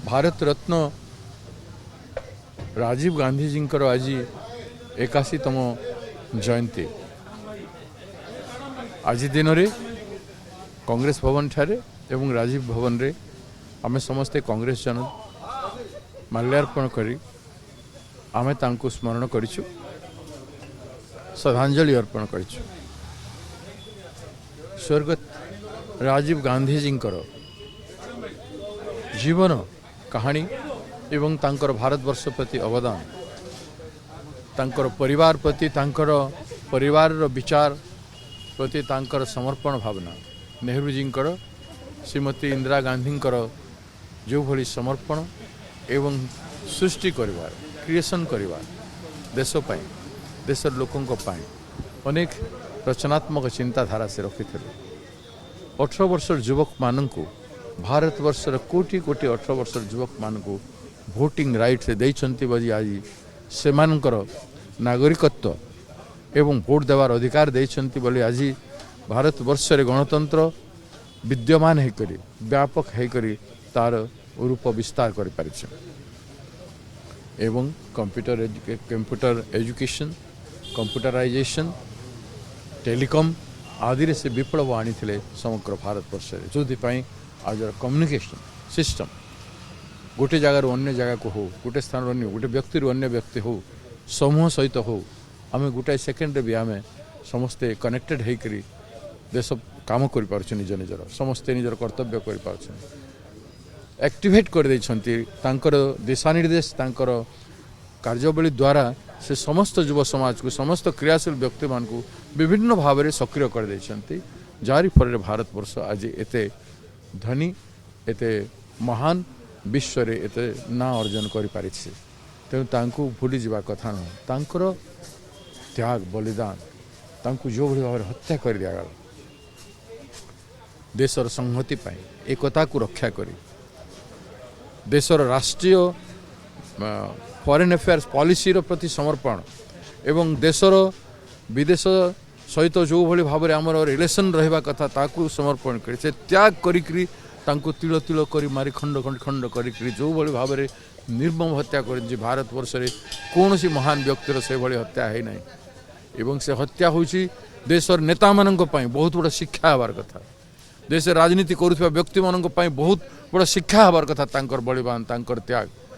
ଭାରତ ରତ୍ନ ରାଜୀବ ଗାନ୍ଧୀଜୀଙ୍କର ଆଜି 81ତମ ଜୟନ୍ତୀ। ଆଜି ଦିନରେ କଂଗ୍ରେସ ଭବନଠାରେ ଏବଂ ରାଜୀବ ଭବନରେ ଆମେ ସମସ୍ତେ କଂଗ୍ରେସ ଜନ ମାଲ୍ୟାର୍ପଣ କରି ଆମେ ତାଙ୍କୁ ସ୍ମରଣ କରିଛୁ, ଶ୍ରଦ୍ଧାଞ୍ଜଳି ଅର୍ପଣ କରିଛୁ। ସ୍ୱର୍ଗତ ରାଜୀବ ଗାନ୍ଧୀଜୀଙ୍କର ଜୀବନ କାହାଣୀ ଏବଂ ତାଙ୍କର ଭାରତବର୍ଷ ପ୍ରତି ଅବଦାନ, ତାଙ୍କର ପରିବାର ପ୍ରତି, ତାଙ୍କର ପରିବାରର ବିଚାର ପ୍ରତି ତାଙ୍କର ସମର୍ପଣ ଭାବନା, ନେହେରୁଜୀଙ୍କର, ଶ୍ରୀମତୀ ଇନ୍ଦିରା ଗାନ୍ଧୀଙ୍କର ଯେଉଁଭଳି ସମର୍ପଣ ଏବଂ ସୃଷ୍ଟି କରିବାର, କ୍ରିଏସନ୍ କରିବା, ଦେଶ ପାଇଁ, ଦେଶର ଲୋକଙ୍କ ପାଇଁ ଅନେକ ରଚନାତ୍ମକ ଚିନ୍ତାଧାରା ସେ ରଖିଥିଲେ। 18 ବର୍ଷର ଯୁବକମାନଙ୍କୁ, ଭାରତବର୍ଷର କୋଟି କୋଟି 18 ବର୍ଷର ଯୁବକମାନଙ୍କୁ ଭୋଟିଂ ରାଇଟ୍ ସେ ଦେଇଛନ୍ତି ବୋଲି ଆଜି ସେମାନଙ୍କର ନାଗରିକତ୍ୱ ଏବଂ ଭୋଟ ଦେବାର ଅଧିକାର ଦେଇଛନ୍ତି ବୋଲି ଆଜି ଭାରତବର୍ଷରେ ଗଣତନ୍ତ୍ର ବିଦ୍ୟମାନ ହୋଇକରି, ବ୍ୟାପକ ହୋଇକରି ତାର ରୂପ ବିସ୍ତାର କରିପାରିছে। ଏବଂ କମ୍ପ୍ୟୁଟର ଏଜୁକେସନ୍, କମ୍ପ୍ୟୁଟରାଇଜେସନ୍, ଟେଲିକମ୍ ଆଦିରେ ସେ ବିପ୍ଳବ ଆଣିଥିଲେ ସମଗ୍ର ଭାରତବର୍ଷରେ, ଯେଉଁଥିପାଇଁ ଆଜିର କମ୍ୟୁନିକେସନ୍ ସିଷ୍ଟମ୍ ଗୋଟେ ଜାଗାରୁ ଅନ୍ୟ ଜାଗାକୁ ହଉ, ଗୋଟେ ସ୍ଥାନରୁ ଅନ୍ୟ, ଗୋଟେ ବ୍ୟକ୍ତିରୁ ଅନ୍ୟ ବ୍ୟକ୍ତି ହଉ, ସମୂହ ସହିତ ହଉ, ଆମେ ଗୋଟାଏ ସେକେଣ୍ଡରେ ବି ଆମେ ସମସ୍ତେ କନେକ୍ଟେଡ଼ ହେଇକରି ଦେଶ କାମ କରିପାରୁଛୁ, ନିଜ ନିଜର ସମସ୍ତେ ନିଜର କର୍ତ୍ତବ୍ୟ କରିପାରୁଛନ୍ତି। ଆକ୍ଟିଭେଟ୍ କରିଦେଇଛନ୍ତି ତାଙ୍କର ଦିଶାନିର୍ଦ୍ଦେଶ, ତାଙ୍କର କାର୍ଯ୍ୟାବଳୀ ଦ୍ୱାରା ସେ ସମସ୍ତ ଯୁବ ସମାଜକୁ, ସମସ୍ତ କ୍ରିୟାଶୀଳ ବ୍ୟକ୍ତିମାନଙ୍କୁ ବିଭିନ୍ନ ଭାବରେ ସକ୍ରିୟ କରିଦେଇଛନ୍ତି, ଯାହାରି ଫଳରେ ଭାରତବର୍ଷ ଆଜି ଏତେ ଧନୀ, ଏତେ ମହାନ, ବିଶ୍ୱରେ ଏତେ ନାଁ ଅର୍ଜନ କରିପାରିଛି। ତେଣୁ ତାଙ୍କୁ ଭୁଲିଯିବା କଥା ନୁହେଁ। ତାଙ୍କର ତ୍ୟାଗ, ବଳିଦାନ, ତାଙ୍କୁ ଯେଉଁଭଳି ଭାବରେ ହତ୍ୟା କରିଦିଆଗଲା ଦେଶର ସଂହତି ପାଇଁ, ଏକତାକୁ ରକ୍ଷା କରି, ଦେଶର ରାଷ୍ଟ୍ରୀୟ ଫରେନ୍ ଆଫେୟାର୍ସ ପଲିସିର ପ୍ରତି ସମର୍ପଣ ଏବଂ ଦେଶର ବିଦେଶ ସହିତ ଯେଉଁଭଳି ଭାବରେ ଆମର ରିଲେସନ୍ ରହିବା କଥା, ତାକୁ ସମର୍ପଣ କରି, ସେ ତ୍ୟାଗ କରିକିରି ତାଙ୍କୁ ତିଳ ତିଳ କରି ମାରି ଖଣ୍ଡ ଖଣ୍ଡ ଖଣ୍ଡ କରିକିରି ଯେଉଁଭଳି ଭାବରେ ନିର୍ମମ ହତ୍ୟା କରିଛନ୍ତି, ଭାରତବର୍ଷରେ କୌଣସି ମହାନ ବ୍ୟକ୍ତିର ସେଭଳି ହତ୍ୟା ହେଇନାହିଁ। ଏବଂ ସେ ହତ୍ୟା ହେଉଛି ଦେଶର ନେତାମାନଙ୍କ ପାଇଁ ବହୁତ ବଡ଼ ଶିକ୍ଷା ହେବାର କଥା, ଦେଶରେ ରାଜନୀତି କରୁଥିବା ବ୍ୟକ୍ତିମାନଙ୍କ ପାଇଁ ବହୁତ ବଡ଼ ଶିକ୍ଷା ହେବାର କଥା ତାଙ୍କର ବଳିଦାନ, ତାଙ୍କର ତ୍ୟାଗ।